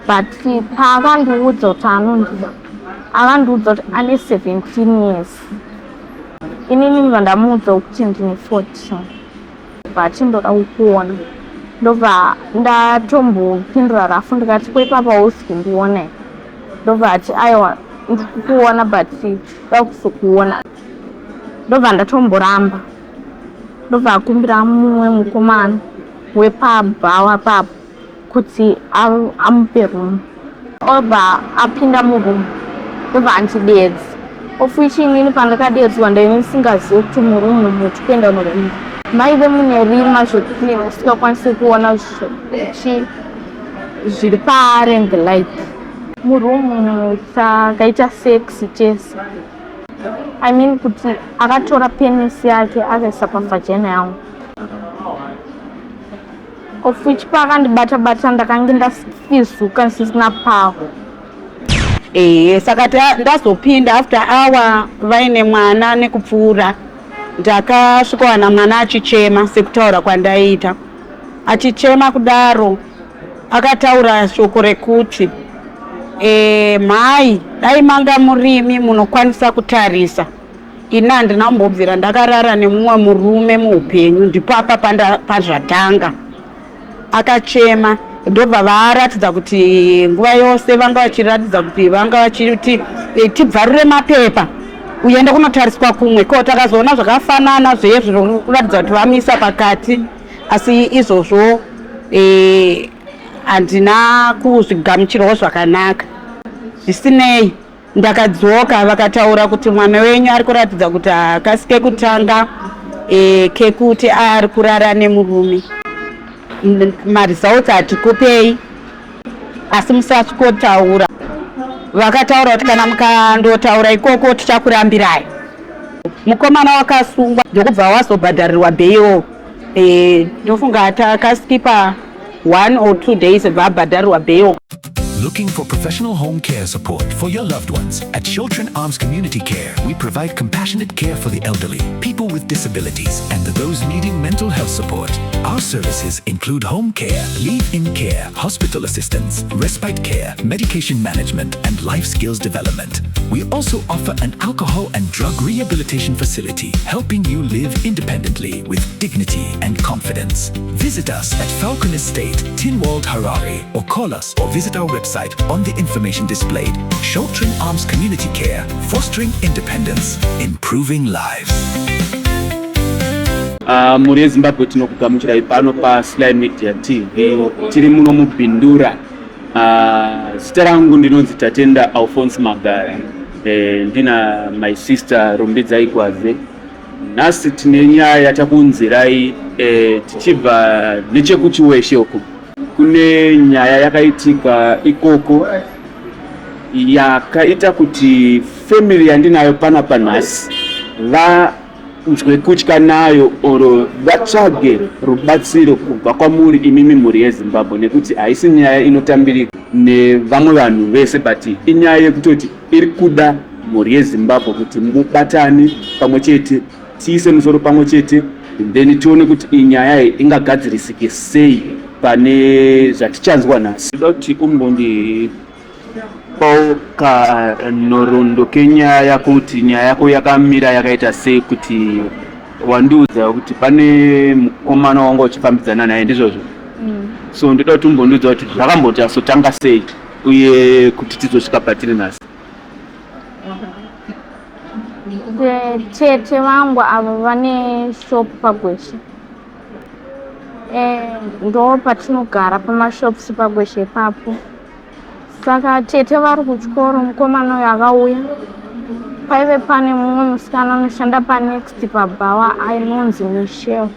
But paakandiudza kuti anondida, akandiudza kuti ane 17 years. Inini ndibva ndamuudza kuti ndine 14, but ndoda kukuona. Ndobva ndatombopindura rafu ndikati, "Kweipapa hausi kundiona here?" Ndobva ati, "Aiwa, ndiri kukuona, but ndoda kuzokuona." Ndobva ndatomboramba. Ndobva akumbira mumwe mukomana wepabhawa papo kuti amupe room. Obva apinda muroom, ndobva andidedza, of which inini pandakadedzwa ndaive ndisingazivi kuti muroom muti kuenda muroom maive mune rima zvekuti ndisingakwanisi kuona zviri paari and the light muroom. Takaita sex chese, I mean kuti akatora penis yake akaisa pavagina yangu, of which paakandibata bata ndakange ndafizuka ndisisina power. Ehe, saka ndazopinda after hour vaine mwana nekupfuura. Ndakasvikowana mwana achichema sekutaura kwandaiita. Achichema kudaro, akataura shoko rekuti, "Mhai, dai manga murimi munokwanisa kutarisa, ini handina kumbobvira ndakarara nemumwe murume muupenyu. Ndipapa pazvatanga." Akachema, ndobva varatidza kuti nguva yose vanga vachiratidza kuti vanga vachiti tibvarure mapepa uende kunotariswa kumwe. Ko takazoona zvakafanana zveye zviri kuratidza kuti vamisa pakati, asi izvozvo handina kuzvigamuchirawo zvakanaka. Zvisinei, ndakadzoka, vakataura kuti mwana wenyu ari kuratidza kuti hakasike kutanga kekuti ari kurara nemurume. Maresults hatikupei, asi musasvikotaura. Vakataura kuti kana mukandotaura ikoko tichakurambirai. Mukomana wakasungwa, ndokubva wazobhadharirwa bail. Ndofunga takaskipa 1 or 2 days, bva abhadharirwa bail. Looking for professional home care support for your loved ones? At Children Arms Community Care, we provide compassionate care for the elderly, people with disabilities, and those needing mental health support. Our services include home care, live-in care, hospital assistance, respite care, medication management, and life skills development. We also offer an alcohol and drug rehabilitation facility, helping you live independently with dignity and confidence. Visit us at Falcon Estate, Tinwald, Harare, or call us or visit our website on the information displayed. Sheltering Arms Community Care, fostering independence, improving lives. Mhuri yeZimbabwe, tinokugamuchirai pano paSly Media TV. Tiri muno muBindura. Zita rangu ndinonzi Tatenda Alphonse Magara. Ndina my sister Rumbidzai Gwaze. Nhasi tine nyaya yatakuunzirai tichibva nechekuChiweshe uku. Kune nyaya yakaitika ikoko yakaita kuti family yandinayo panapa nhasi vanzwe kutya nayo or vatsvage rubatsiro kubva kwamuri imimi mhuri yeZimbabwe, nekuti haisi nyaya inotambirika nevamwe vanhu vese, but inyaya yekutoti iri kuda mhuri yeZimbabwe kuti mubatane pamwe chete, tiise musoro pamwe chete, then tione kuti iyi nyaya iyi ingagadzirisike sei pane zvatichanzwa nhasi. Ndoda kuti umbondipawo kanhoroondo kenyaya yako, kuti nyaya yako yakamira yakaita sei, kuti wandiudza kuti pane mukomana wanga uchifambidzana naye, ndizvozvo? So ndoda kuti umbondiudza kuti zvakamboti azotanga sei uye kuti tizosvika patiri nhasi. Tete vangu ava vane shop paGweshe. Ndo patinogara pamashops paGweshe ipapo. Saka tete vari kuchikoro, mukomana uyu akauya. Paive pane mumwe musikana anoshanda panext pabhawa ainonzi Michelle.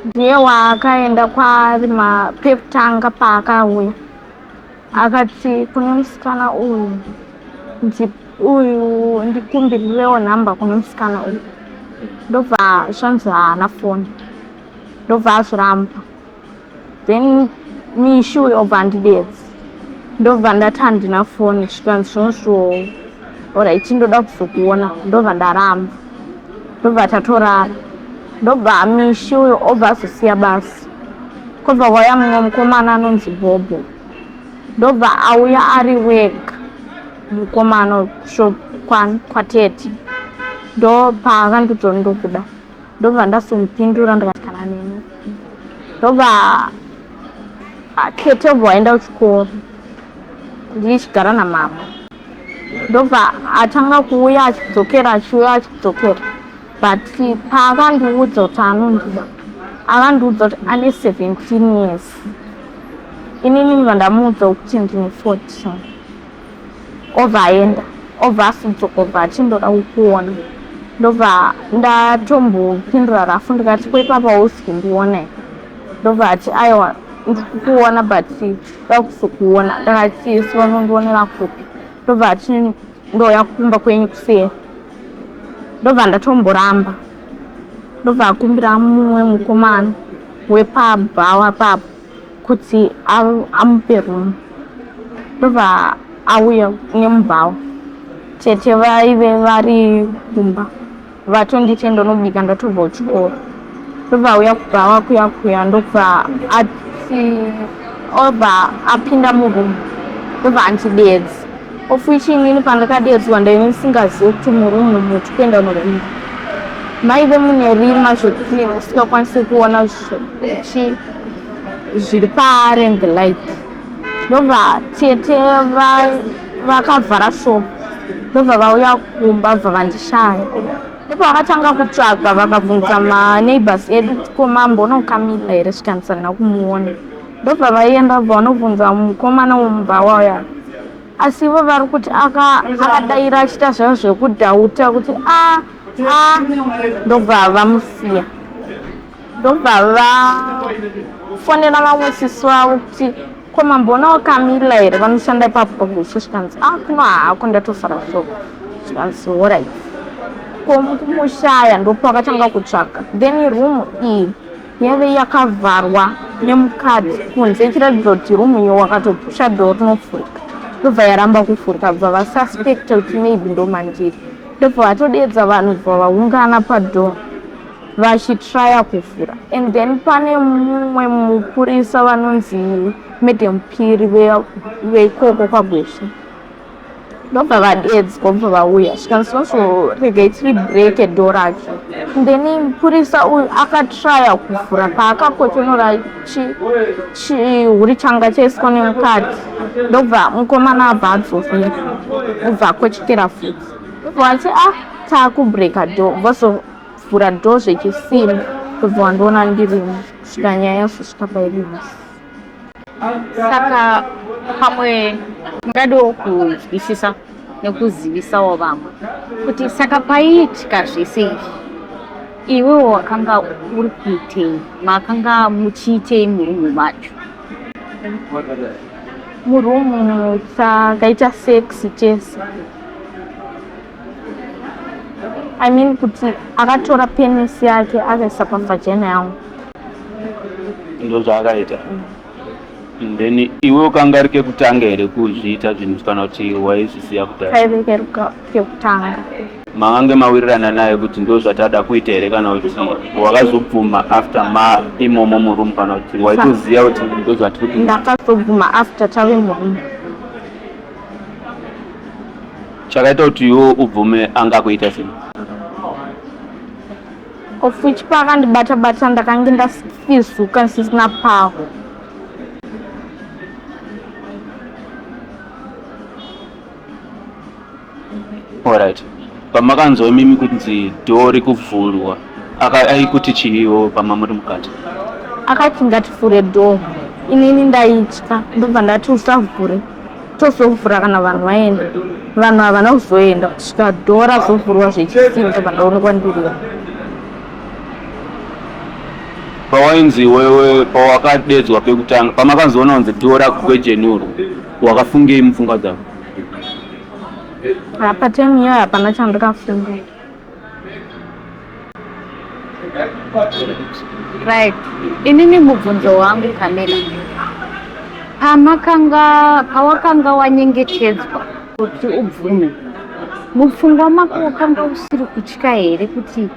Ndiye waakaenda kwaari pekutanga paakauya. Akati kune musikana uyu, uyu, "Ndikumbirirewo nhamba kune musikana uyu." Ndobva zvanzi haana foni, ndobva azviramba. Then Mishi uyu obva andidedza, ndobva ndati handina foni. Zvikanzi zvonzvo, "Alright, ndoda kuzokuona." Ndobva ndaramba, ndobva tatorara. Ndobva Mishi uyu obva azosiya basa, kwobva kwauya mumwe mukomana anonzi Bhobho. Ndobva auya ari wega mukomana kushop kwatete. Ndopaakandiudza kuti ndokuda. Ndobva ndazomupindura ndikati kana neni. Ndobva tete obva waenda kuchikoro ndichigara namama. Ndobva atanga kuuya achidzokera achiuya achidzokera but paakandiudza kuti anondida akandiudza kuti ane 17 years. Inini ndibva ndamuudza kuti ndine 14. Obva aenda obva asudzoka obva achindoda kukuona. Ndobva ndatombopindura rafu ndikati ko ipapa hausi kundiona here? Ndobva ati aiwa ndikukuona but ndoda kuzokuona. Ndakati isi vanondionera kupi? Ndobva ati ndouya kumba kwenyu kuseri. Ndobva ndatomboramba. Ndobva akumbira mumwe mukomana wepabhawa papo kuti amupe room. Ndobva auya nemubhawa. Tete vaive vari kumba vatonditi ndonobika ndatobva kuchikoro. Ndobva auya kubhawa kuya kuya ndobva ati obva apinda muroom ndobva andideedza. Of which inini pandakadeedzwa ndaive ndisingazive kuti muroom umu tikuenda kunorima. Maive mune rima zvekuti usingakwanisi kuona zviri paari and the light. Ndobva tete vakavhara shop ndobva vauya kumba bva vandishaya. Ndopavakatanga kutsvaga vakabvunza maneighbors edu kuti ko mamboona Camilla here zvikanzi handina kumuona. Ndobva vaenda bva vanobvunza mukomana wemubhawa uya. Asi ivo vari kuti akadaira achiita zvavo zvekudhauta kuti a a ndobva vamusiya. Ndobva vafonera vamwe sisi vavo kuti ko mamboonawo Camilla here vanoshanda ipapo paGweshe zvikanzi a kuno haako ndatofara shop zvikanzi horait. Ko kumushaya ndopavakatanga kutsvaga then room iyi yaive yakavharwa nemukati kunze ichiratidza kuti room iyo wakatopusha door rinovhurika ndobva yaramba kuvhurika bva vasuspecta kuti maybe ndomandiri ndobva vatodeedza vanhu bva vaungana padoor vachitraya kuvhura and then pane mumwe mupurisa vanonzi madam Phiri veikoko kwaGweshe ndobva vadeedzwa bva vauya zvikanzi nozvo regai tiri break door racho then mupurisa uyu akatraya kuvhura paakakotonora chihuri changa chaiswa nemukati ndobva mukomana abva adzokera obva akochekera futi ndobva vati ah taakubreaka door vozovhura door zvechisimba ndobva vandiona ndirimo kusvika nyaya yazosvika pairi nhasi. Saka pamwe tingadiwo kunzwisisa nekuzivisawo vamwe kuti saka paiitika zvese izvi iwewo wakanga uri kuitei, makanga muchiitei murumu macho? Murumu takaita sex tese. I mean kuti akatora penis yake akaisa pavagina yangu. Ndozvaakaita. Then iwe ukanga ri kekutanga here kuzviita zvinhu kana kuti waizvisiya kudhara? Kaive kekutanga. Makange mawirirana naye kuti ndozvatada kuita here kana kuti wakazobvuma after ma imomo muroom kana kuti waitoziva kuti ndozvatiri kuita? Ndakazobvuma after tave muroom. Chakaita kuti iwe ubvume anga akuita sei? Of which paakandibata bata ndakange ndafizuka ndisisina power. Alright. Pamakanzwa imimi kunzi door rikuvhurwa aikuti chiiwo pamamuri mukati? Akati ngativhure door. Inini ndaitya ndobva ndati usavhure. Tozovhura kana vanhu vaenda. Vanhu havana kuzoenda kusvika door razovhurwa zvechisimba ndobva ndaonekwa ndiriyo. Pawainzi iwewe pawakadedzwa pekutanga pamakanzoona kunzi door rakugwejenurwa wakafungei mupfungwa dzako? Apa time iyoyo hapana chandakafunga. Right. Inini mubvunzo wangu Camilla. Pamakanga pawakanga wanyengetedzwa kuti ubvume. Mupfungwa mako wakanga usiri kutya here kuti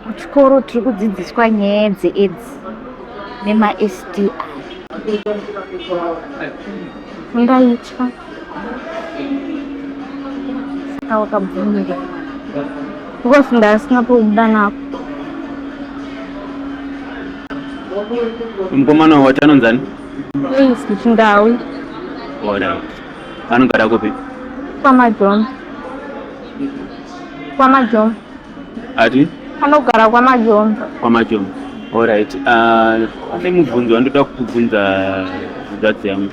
kuchikoro tiri kudzidziswa nyaya dzeAIDS nemaSTI? Ndaitya. Saka wakabvumira mwana? Because ndasina pekubuda napo. Mukomana wati anonzani? Please, Chindawi. Alright. Anogara kupi? KwaMajoma. KwaMajoma. Ati? Anogara kwaMajoma. KwaMajoma. Alright. Pane mubvunzo wandoda kukubvunza hanzvadzi yangu.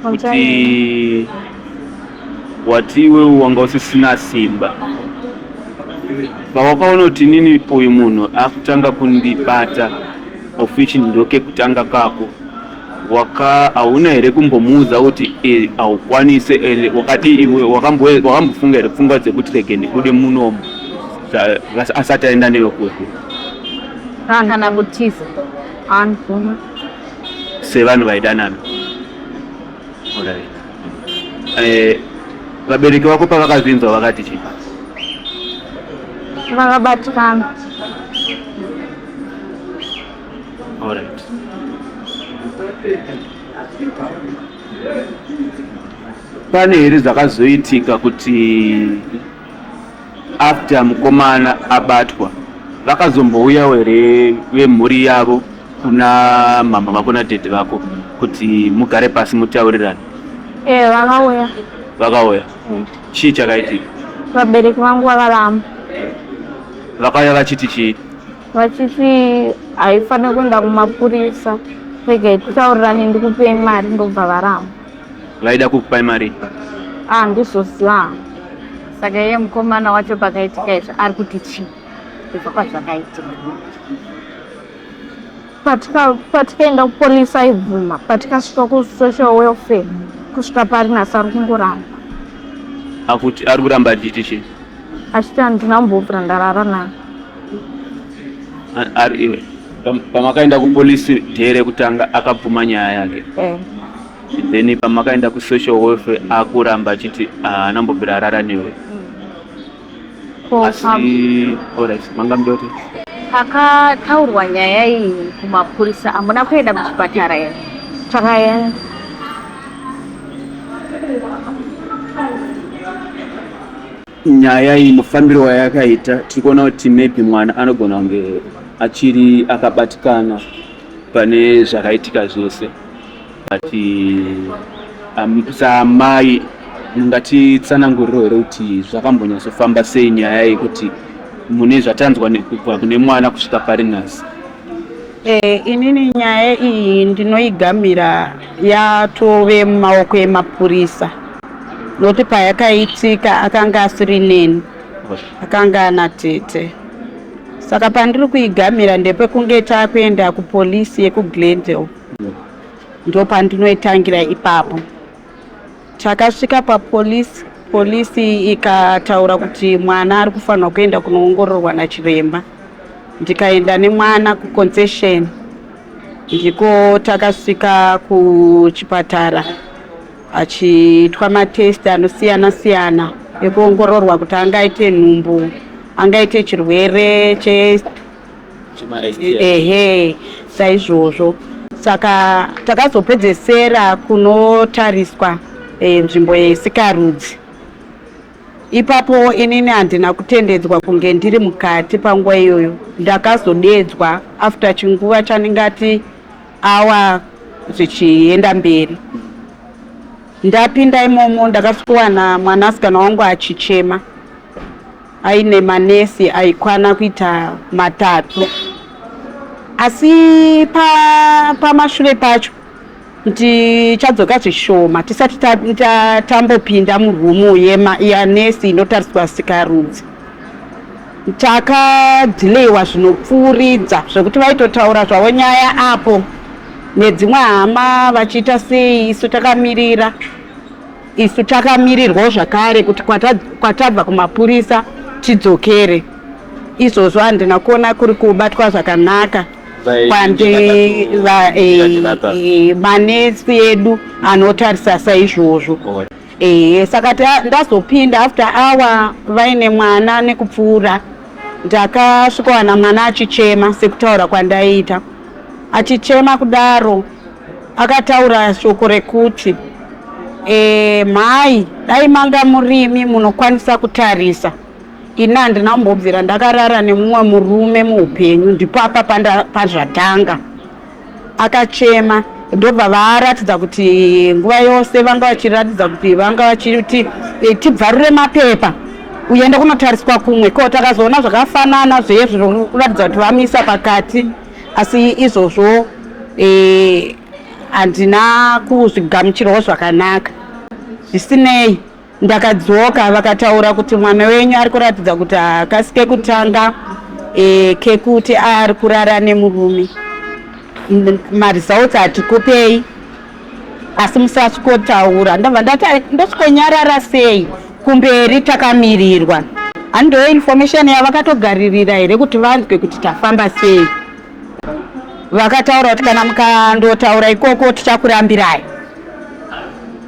Kuti wati iwe wanga usisina simba. Pawakaona kuti inini uyu munhu akutanga kundibata of which ndokekutanga kako waka hauna here kumbomuudza kuti eh, haukwanise ende wakati iwe wakambofunga here pfungwa dzekuti rege ndibude munomu asati aenda newe kure kana kutiza? Handina. Sevanhu vaidanana. Alright. Eh, vabereki vako pavakazvinzwa vakati chii? Vakabatikana. Alright. Pane here zvakazoitika kuti after mukomana abatwa vakazombouyawo here vemhuri yavo kuna mama vako nadhedhi vako kuti mugare pasi mutaurirane? Eh, vakauya. Vakauya. Chii chakaitika? Vabereki vangu vakaramba. Vakauya vachiti chii? Vachiti haifaniri kuenda kumapurisa, regai titaurirane ndikupei mari, ndobva varamba. Vaida kukupai mari? Ah, ndizoziva. Saka iye mukomana wacho pakaitika izvi ari kuti chii kubva kwazvakaitika? Patikaenda kupolisi aibvuma, patikasvika kusocial welfare kusvika pari nhasi ari kungoramba. Akuti ari kuramba achiti chii? Achiti handina kumbobvira ndarara naye. Ari iwe pamakaenda kupolisi day rekutanga akabvuma nyaya yake? Eh. Then pamakaenda kusocial welfare akuramba achiti haana kumbobvira arara newe? Asi alright, manga mudoti Pakataurwa nyaya iyi kumapurisa, hamuna kuenda kuchipatara here? Takaenda. Nyaya iyi mufambiro wayakaita tiri kuona kuti maybe mwana anogona kunge achiri akabatikana pane zvakaitika zvese, but samai mungatitsananguriro here kuti zvakambonyatsofamba sei nyaya yekuti mune zvatanzwa kubva kune mwana kusvika pari nhasi? Inini nyaya iyi ndinoigamira yatove mumaoko emapurisa, nokuti payakaitika akanga asiri neni, akanga ana tete. Saka pandiri kuigamira ndepekunge takuenda kupolisi yekuGlendale, ndo pandinoitangira ipapo. Takasvika papolisi, polisi ikataura kuti mwana ari kufanirwa kuenda kunoongororwa nachiremba. Ndikaenda nemwana kuconcession, ndiko takasvika kuchipatara achiitwa matest anosiyana siyana ekuongororwa kuti angaite nhumbu, angaite chirwere che ehe, saizvozvo. Saka takazopedzesera kunotariswa nzvimbo yesikarudzi. Ipapo inini handina kutendedzwa kunge ndiri mukati panguva iyoyo. Ndakazodedzwa after chinguva chandingati awa zvichienda mberi. Ndapinda imomo ndakasvikowana mwanasikana wangu achichema aine manesi aikwana kuita matatu, asi pamashure pacho ndichadzoka zvishoma tisati tambopinda murumu yanesi inotariswa sikarudzi. Takadhileiwa zvinopfuuridza zvekuti vaitotaura zvavo nyaya apo nedzimwe hama vachiita sei, isu takamirira, isu takamirirwawo zvakare kuti kwatabva kumapurisa tidzokere. Izvozvo handina kuona kuri kubatwa zvakanaka kwandi manesi edu anotarisa saizvozvo. Saka ndazopinda after hour vaine mwana nekupfuura, ndakasvikowana mwana achichema sekutaura kwandaiita. Achichema kudaro akataura shoko rekuti E, mhai dai manga murimi munokwanisa kutarisa ini handina kumbobvira ndakarara nemumwe murume muupenyu ndipo apa pazvatanga akachema ndobva varatidza kuti nguva yose vanga vachiratidza kuti vanga vachiti e, tibvarure mapepa uende kunotariswa kumwe ko takazoona zvakafanana zveye zvinoratidza kuti vamisa pakati asi izvozvo e, handina kuzvigamuchirawo zvakanaka zvisinei ndakadzoka vakataura kuti mwana wenyu ari kuratidza kuti hakasi kekutanga e, kekuti ari kurara nemurume maresults hatikupei asi musasvikotaura ndabva ndati ndosvikonyarara sei kumberi takamirirwa handiyo information yavakatogaririra here kuti vanzwe kuti tafamba sei vakataura kuti kana mukandotaura ikoko tichakurambirai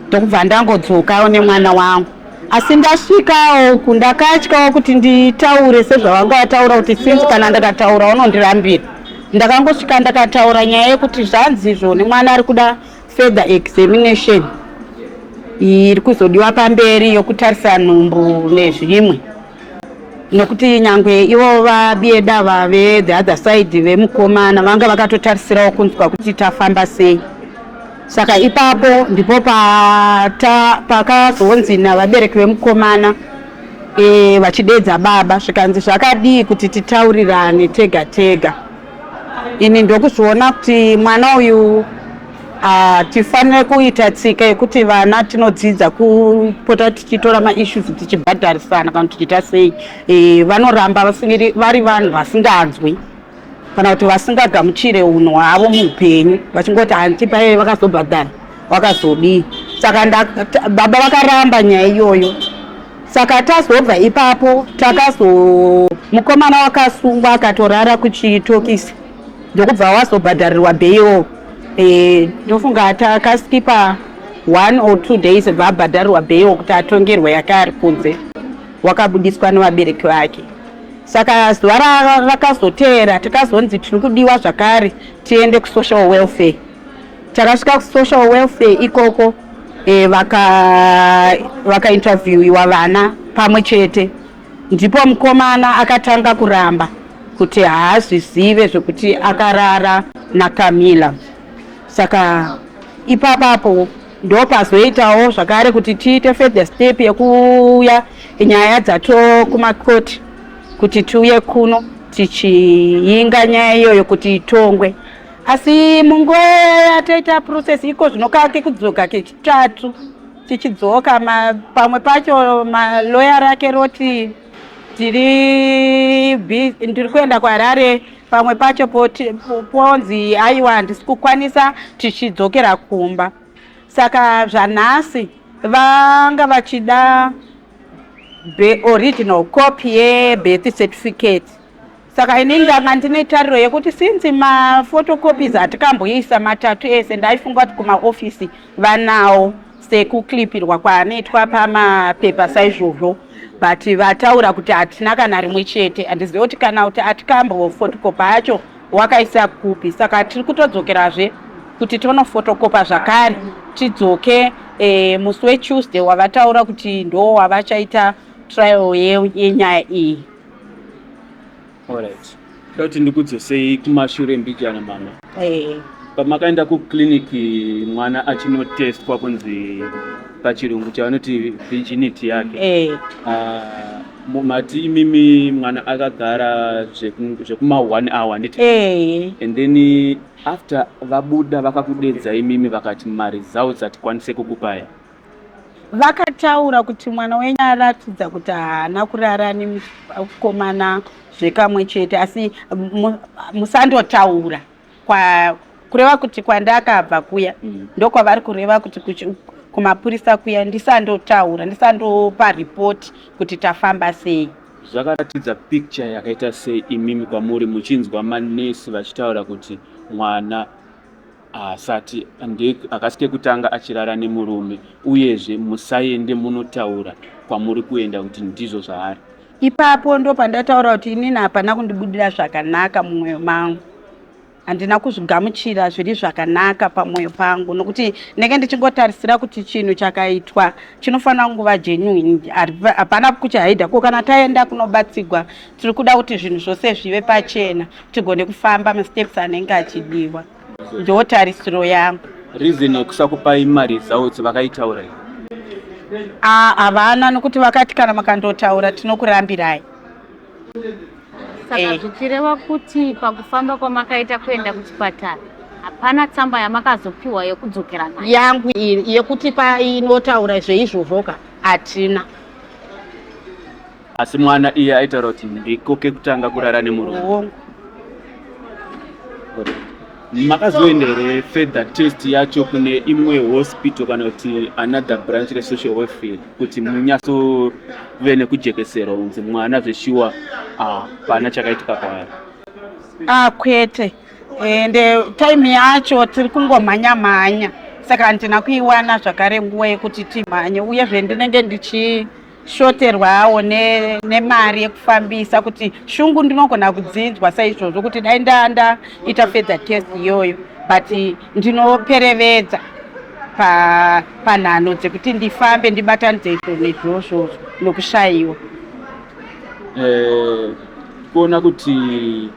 ndokubva ndangodzokawo nemwana wangu asi ndasvikawo uku ndakatyawo kuti nditaure sezvavanga vataura kuti since kana ndakataura unondirambira ndakangosvika ndakataura nyaya yekuti zvanzi izvo nemwana ari kuda further examination iri kuzodiwa pamberi yokutarisa nhumbu nezvimwe nokuti nyangwe ivo vabieda vave the other side vemukomana vanga vakatotarisirawo kunzwa kuti tafamba sei saka ipapo ndipo pakazonzi navabereki vemukomana e, vachidedza baba zvikanzi zvakadii kuti titaurirane tega tega ini ndokuzviona kuti mwana uyu hatifanire kuita tsika yekuti vana tinodzidza kupota tichitora maissues tichibhadharisana kana tichiita sei e, vanoramba vari vanhu vasinganzwi kana kuti vasingagamuchire unhu hwavo muupenyu vachingoti hanti paye vakazobhadhara wakazodii saka baba vakaramba nyaya iyoyo saka tazobva ipapo takazo mukomana wakasungwa akatorara kuchitokisi ndokubva wazobhadharirwa bail e, ndofunga takaskipa 1 or 2 days bva abhadharirwa bail kuti atongerwe yake ari kunze wakabudiswa nevabereki vake saka zuva rakazoteera tikazonzi tiri kudiwa zvakare tiende kusocial welfare takasvika kusocial welfare ikoko e, vakainterviewiwa vaka vana pamwe chete ndipo mukomana akatanga kuramba kuti haazvizive zvekuti akarara nakamila saka ipapapo ndopazoitawo zvakare kuti tiite further step yekuuya nyaya dzato kumakoti kuti tiuye kuno tichiinga nyaya iyoyo kuti itongwe asi munguva yatoita process iko zvino kake kudzoka kechitatu tichidzoka pamwe pacho maloya rake roti tiri ndiri kuenda kuharare pamwe pacho ponzi aiwa handisi kukwanisa tichidzokera kumba saka zvanhasi vanga vachida original copy yebirth certificate saka inini ndanga ndine tariro yekuti since maphotocopies hatikamboisa matatu ese ndaifunga kuti kumaofisi vanawo sekuklipirwa kwaanoitwa pamapepa saizvozvo but vataura kuti hatina kana rimwe chete handizivi kuti kana kuti atikambofotokopa acho wakaisa kupi saka tiri kutodzokerazve kuti tonofotokopa zvakare tidzoke e, musi wetuesday wavataura kuti ndo wavachaita trial yenyaya iyi Alright. Ndoda kuti ndikudzosei kumashure mbijana mama. Eh. Pamakaenda kuclinic mwana achinotestwa kunzi pachirungu chavanoti virginity yake. Eh. Ah, mati imimi mwana akagara zvekuma 1 hour handiti? Eh. And then after vabuda vakakudedza imimi vakati maresults hatikwanise kukupai. Vakataura kuti mwana wenyu aratidza kuti haana kurara nemukomana zvekamwe chete asi musandotaura kwa kureva kuti kwandakabva kuya ndokwavari kureva kuti kumapurisa kuya ndisandotaura ndisandopa ripoti kuti tafamba sei. Zvakaratidza picture yakaita sei imimi kwamuri muchinzwa manesi vachitaura kuti mwana haasati hakasi kekutanga achirara nemurume uyezve musaende munotaura kwamuri kuenda kuti ndizvo zvaari. Ipapo ndopandataura kuti inini hapana kundibudira zvakanaka mumwoyo mangu. Handina kuzvigamuchira zviri zvakanaka pamwoyo pangu nokuti ndinenge ndichingotarisira kuti chinhu chakaitwa chinofanira kunguva genuine, hapana kuchihaidha. Ko kana taenda kunobatsigwa, tiri kuda kuti zvinhu zvose zvive pachena, tigone kufamba masteps anenge achidiwa. Ndo tarisiro yangu. Reason yekusakupai maresults vakaitaura here? Havana, nokuti vakati kana makandotaura tinokurambirai. Saka zvichireva kuti pakufamba kwamakaita kuenda kuchipatara hapana tsamba yamakazopiwa yekudzokera nayo? Yangu yekuti painotaura zveizvozvo ka hatina. Asi mwana iye aitaura kuti ndiko kekutanga kurara nemurume? Hongu. Makazoenda here further test yacho kune imwe hospital kana kuti another branch resocial welfare kuti munyatsove nekujekeserwa kunzi mwana zveshuwa hapana chakaitika kwaari? Ah, kwete, ende time yacho tiri kungomhanya mhanya, saka handina kuiwana zvakare nguva yekuti timhanye. Uyezve ndinenge ndichishoterwawo nemari yekufambisa, kuti shungu ndinogona kudzinzwa saizvozvo kuti dai ndaita further test iyoyo, but ndinoperevedza panhano dzekuti ndifambe ndibatanidze izvo nezvozvo nokushayiwa. Kuona kuti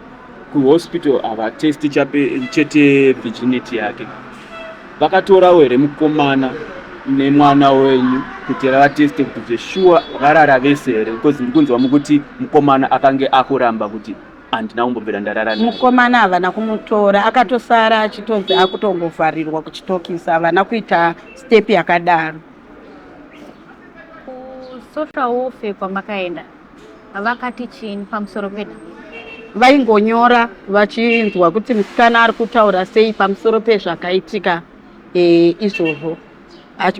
kuhospital havatesti chete virginity yake, vakatorawo here mukomana nemwana wenyu kuti vavateste kuti zveshuwa varara vese here? Because ndikunzwa mukuti mukomana akange akuramba kuti handina kumbobvira ndarara naye. Mukomana havana kumutora, akatosara achitonzi akutongovharirwa kuchitokisa. Havana kuita step yakadaro. Kusocial welfare kwamakaenda vakati chiini pamusoro penhau? Vaingonyora vachinzwa kuti musikana ari kutaura sei pamusoro pezvakaitika izvozvo,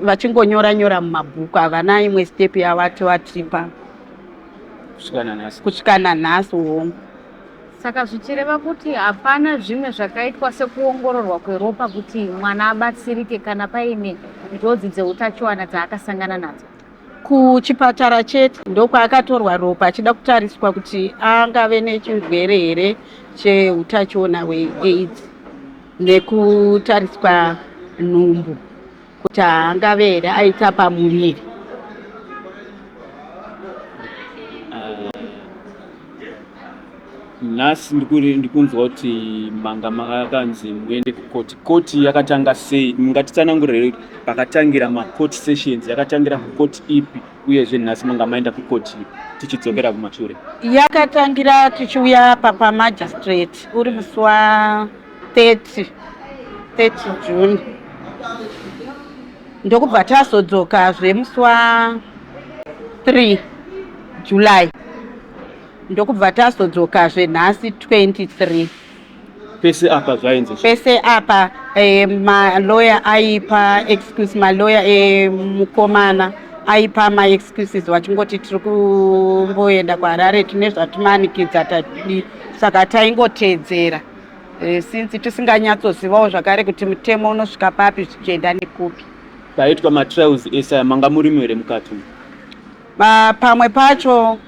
vachingonyora nyora mumabhuku. Havana imwe step yavati vatipa kusvika nanhasi. Kusvika nanhasi, hongu. Saka zvichireva kuti hapana zvimwe zvakaitwa sekuongororwa kweropa kuti mwana abatsirike kana paine njodzi dzeutachiwana dzaakasangana nadzo? Kuchipatara chete ndokwaakatorwa ropa achida kutariswa kuti angave nechirwere here cheutachiona hweAIDS, nekutariswa nhumbu kuti haangave here aita pamuviri. Nhasi ndikunzwa kuti manga makanzi muende kukoti. Koti yakatanga sei? Mungatitsanangurire kuti pakatangira macourt sessions yakatangira kukoti ipi, uyezve nhasi manga maenda kukoti ipi tichidzokera kumashure? Yakatangira tichiuya apa pamagistrate uri musi wa 30 30 June, ndokubva tazodzokazve musi wa 3 July, ndokubva tazodzokazve nhasi 23. Pese apa zvainzi Pese apa maloya aipa excuse, maloya emukomana aipa maexcuses vachingoti tiri kumboenda kuHarare, tine zvatimanikidza tadii, saka taingoteedzera since tisinganyatsozivawo zvakare kuti mutemo unosvika papi, zvichienda nekupi. Paitwa matrials ese aya manga murimo here mukati umu? Pamwe pacho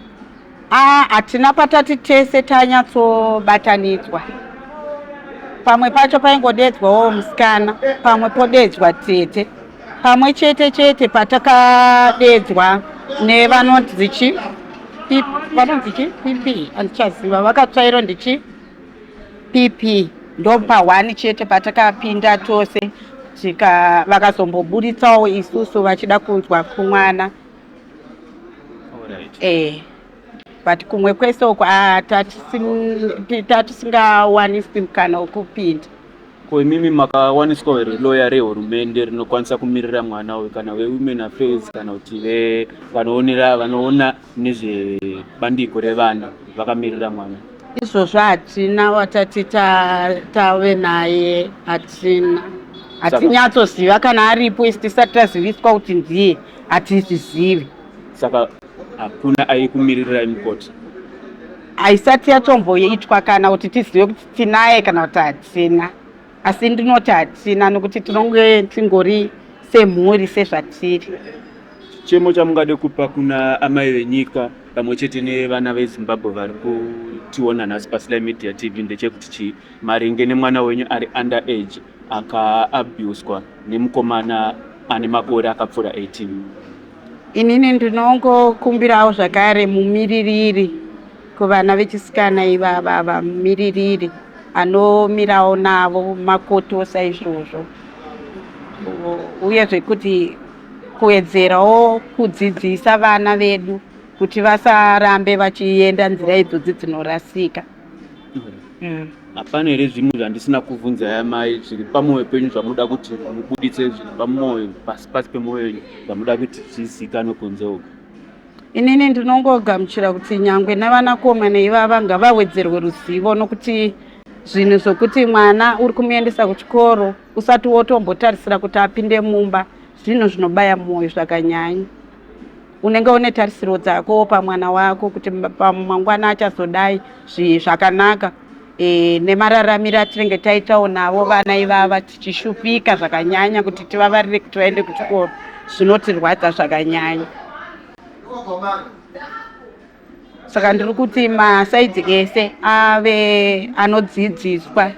hatina patati tese tanyatsobatanidzwa. Pamwe pacho paingodedzwawo musikana, pamwe podedzwa tete, pamwe chete chete patakadedzwa nevanonzi chi vanonzi chi PP, handichaziva vakatsvairo ndichi PP, ndopa one chete patakapinda tose tika vakazomboburitsawo isusu vachida kunzwa kumwana. But kumwe kwese uko tatisingawaniswi mukana wekupinda. Ko imimi makawaniswa here loya rehurumende rinokwanisa kumirira mwana uyu, kana veWomen Affairs, kana kuti vanoonera vanoona nezvebandiko revana vakamirira mwana? Izvozvo hatina watati tave naye, hatina, hatinyatsoziva kana aripo. Isi tisati taziviswa kuti ndiye, hatizvizivi. Saka hakuna aikumirirai mukoti? Haisati yatomboitwa kana kuti tizive kuti tinaye kana kuti hatina, asi ndinoti hatina nokuti tinonge tingori semhuri sezvatiri. Chichemo chamungade kupa kuna amai venyika pamwe chete nevana veZimbabwe vari kutiona nhasi paSly Media TV ndechekuti chii maringe nemwana wenyu ari under age akaabuswa nemukomana ane makore akapfuura 18? Inini ndinongokumbirawo zvakare mumiririri kuvana vechisikana ivava, vamumiririri anomirawo navo makoto saizvozvo, uyezve kuti kuwedzerawo kudzidzisa vana vedu kuti vasarambe vachienda nzira idzodzi dzinorasika. Hapana here zvimwe zvandisina kuvhunzai amai zviri pamwoyo penyu zvamunoda kuti mubuditse, zviri pamwoyo, pasi pasi pemwoyo wenyu, zvamunoda kuti zvizikanwe kunze uku? Inini ndinongogamuchira kuti nyangwe navanakomana ivava ngavawedzerwe ruzivo, nokuti zvinhu zvokuti mwana uri kumuendesa kuchikoro usati wotombotarisira kuti apinde mumba, zvinhu zvinobaya mwoyo zvakanyanya. Unenge une tarisiro dzako pamwana wako kuti pamangwana achazodai zvakanaka. Nemararamiro atinenge taitawo navo vana ivava, tichishupika zvakanyanya kuti tivavarire kuti vaende kuchikoro, zvinotirwadza zvakanyanya. Saka ndiri kuti masaidzi ese ave anodzidziswa,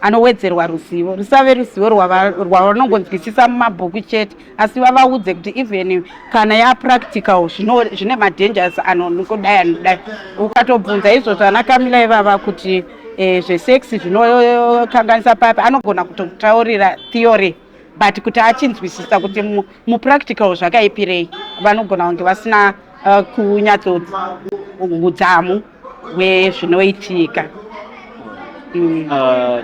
anowedzerwa ruzivo, rusave ruzivo rwavanongonzwisisa mumabhuku chete, asi vavaudze kuti even kana yapractical zvine madangers anodai anodai. Ukatobvunza izvozvo ana Kamila ivava kuti zvesex zvinokanganisa papi, anogona kutokutaurira theory, but kuti achinzwisisa kuti mupractical zvakaipirei, vanogona kunge vasina kunyatso udzamu hwezvinoitika.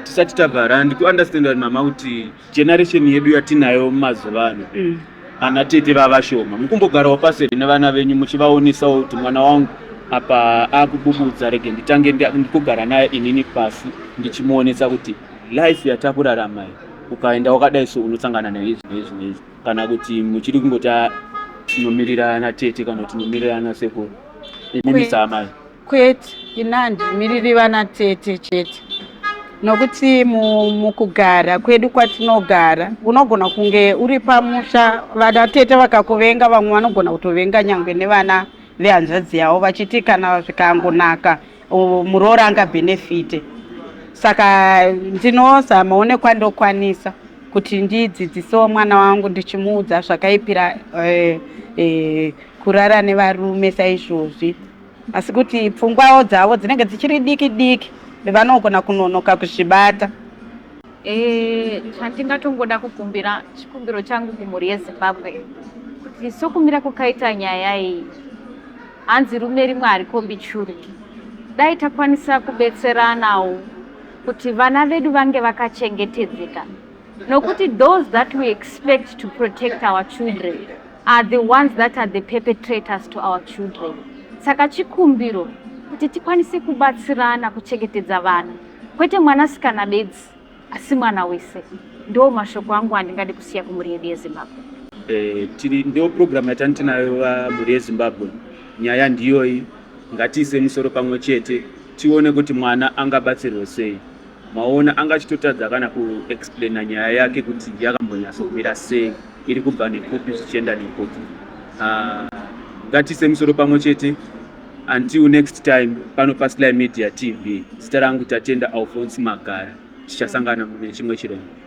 Tisati tabvara, ndikuunderstanda mama kuti generation yedu yatinayo mazuva ano, ana tete vavashoma. Mukumbogarawo paseri nevana venyu muchivaonesawo kuti mwana wangu apa akububudza, rege nditange ndikugara naye inini pasi ndichimuonesa kuti life yatakurarama iyi, ukaenda wakadai so unosangana neizvi neizvi neizvi, kana kuti muchiri kungoti, "Ah, tinomirira ana tete kana kuti tinomirira ana sekuru," imimi saamai? Kwete, ini handimiriri vana tete chete, nokuti mukugara kwedu kwatinogara unogona kunge uri pamusha, vana tete vakakuvenga, vamwe vanogona kutovenga nyangwe nevana vehanzvadzi yavo, vachiti kana zvikangonaka muroora angabhenefite. Saka ndinozamawo nekwandokwanisa kuti ndidzidzisewo mwana wangu, ndichimuudza zvakaipira kurara nevarume saizvozvi, asi kuti pfungwawo dzavo dzinenge dzichiri diki diki, vanogona kunonoka kuzvibata. Chandingatongoda kukumbira, chikumbiro changu kumhuri yeZimbabwe, kuti sokumira kwakaita nyaya iyi, hanzi rume rimwe harikombi churu, dai takwanisa kubetseranawo kuti vana vedu vange vakachengetedzeka, nokuti those that we expect to protect our children are the ones that are the perpetrators to our children. Saka chikumbiro kuti tikwanise kubatsirana kuchengetedza vana, kwete mwanasikana bedzi, asi mwana wese. Ndo mashoko angu andingadi kusiya kumhuri yedu yeZimbabwe. Tiri ndo programu yatani tinayo, mhuri yeZimbabwe. Nyaya ndiyoyi, ngatiise musoro pamwe chete tione kuti mwana angabatsirwe sei. Maona angachitotadza kana kuexplaina nyaya yake kuti yakambonyatsomira sei, iri kubva nekupi zvichienda nekupi. Ngatiise musoro pamwe chete. Until next time pano paSly Media TV, zita rangu Tatenda Alphonse Magara. Tichasangana mune chimwe chirongwa.